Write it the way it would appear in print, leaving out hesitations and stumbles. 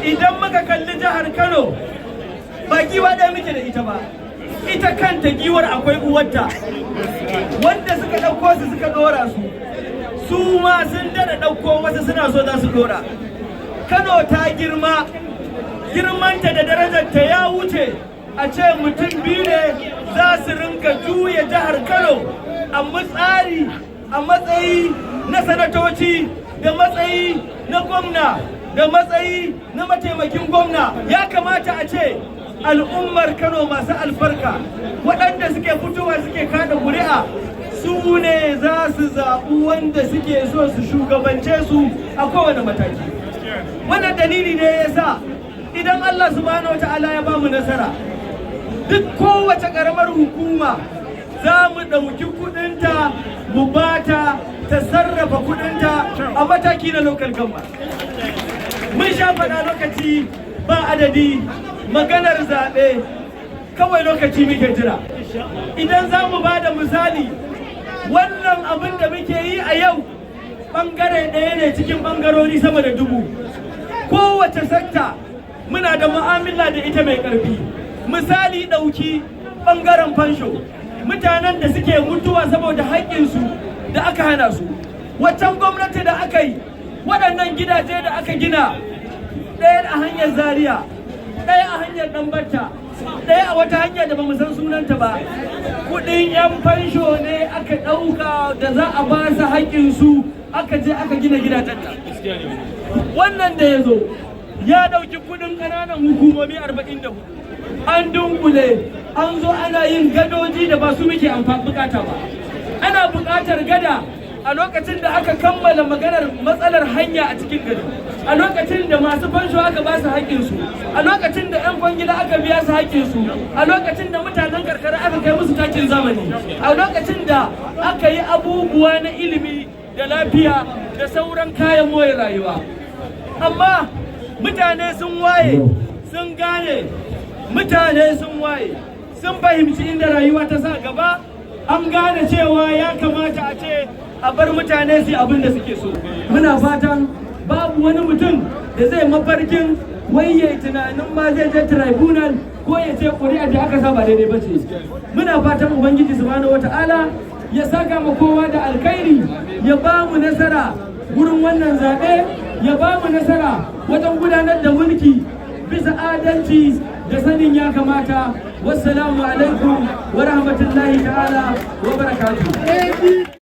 Idan muka kalli jihar Kano, ba giwa ɗaya muke da ita ba, ita kanta giwar akwai uwarta. Wanda suka ɗauko su suka ɗora su, su ma sun daɗa ɗauko wasu, suna so za su ɗora. Kano ta girma, girmanta da darajarta ya wuce a ce mutum biyu ne za su ringa juya jihar Kano a tsari, a matsayi na sanatoci, da matsayi na gwamna, da matsayi na mataimakin gwamna. Ya kamata a ce al'ummar Kano masu albarka, waɗanda suke fitowa suke kada ƙuri'a, su ne za su zaɓi wanda suke so su shugabance su a kowane mataki. Wannan dalili ne ya sa idan Allah Subhanahu wata'ala ya ba mu nasara, duk kowace ƙaramar hukuma za mu ɗauki kuɗinta mu bata ta sarrafa kuɗinta a mataki na local government. Mun sha faɗa lokaci ba adadi, maganar zaɓe kawai lokaci muke jira. Idan za mu ba da misali, wannan abin da muke yi a yau ɓangare ɗaya ne cikin ɓangarori sama da 1000. Kowace sector muna da mu'amala da ita mai ƙarfi. Misali, ɗauki ɓangaren fansho, mutanen da suke mutuwa saboda haƙƙinsu da aka hana su. Waccan gwamnati da aka yi, waɗannan gidaje da aka gina, ɗaya a hanyar Zaria, ɗaya a hanyar Ɗanbatta, ɗaya a wata hanya da bamu san sunanta ba, kuɗin 'yan fansho ne aka ɗauka da za a ba su haƙƙinsu, aka je aka gina gidajen nan. Wannan da ya zo ya ɗauki kuɗin ƙananan hukumomi 44, an dunkule, an zo ana yin gadoji da ba su muke bukata ba. Ana bukatar gada a lokacin da aka kammala maganar matsalar hanya a cikin gari, a lokacin da masu fansho aka ba su haƙƙinsu, a lokacin da 'yan kwangila aka biya su haƙƙinsu, a lokacin da mutanen karkara aka kai musu takin zamani, a lokacin da aka yi abubuwa na ilimi da lafiya da sauran kayan more rayuwa. Amma mutane sun waye, sun gane, mutane sun waye, sun fahimci inda rayuwa ta sa gaba. An gane cewa ya kamata a ce a bar mutane su yi abin da suke so. Muna fatan babu wani mutum da zai mafarkin wai ya tunanin ma zai je tribunal ko ya ce ƙuri'ar da aka sa ba daidai ba ce. Muna fatan Ubangiji Subhanahu Wata'ala ya saka ma kowa da alkhairi, ya ba mu nasara gurin wannan zaɓe, ya ba mu nasara wajen gudanar da mulki bisa adalci da sanin ya kamata. Wassalamu alaikum wa rahmatullahi ta'ala wa barakatuh.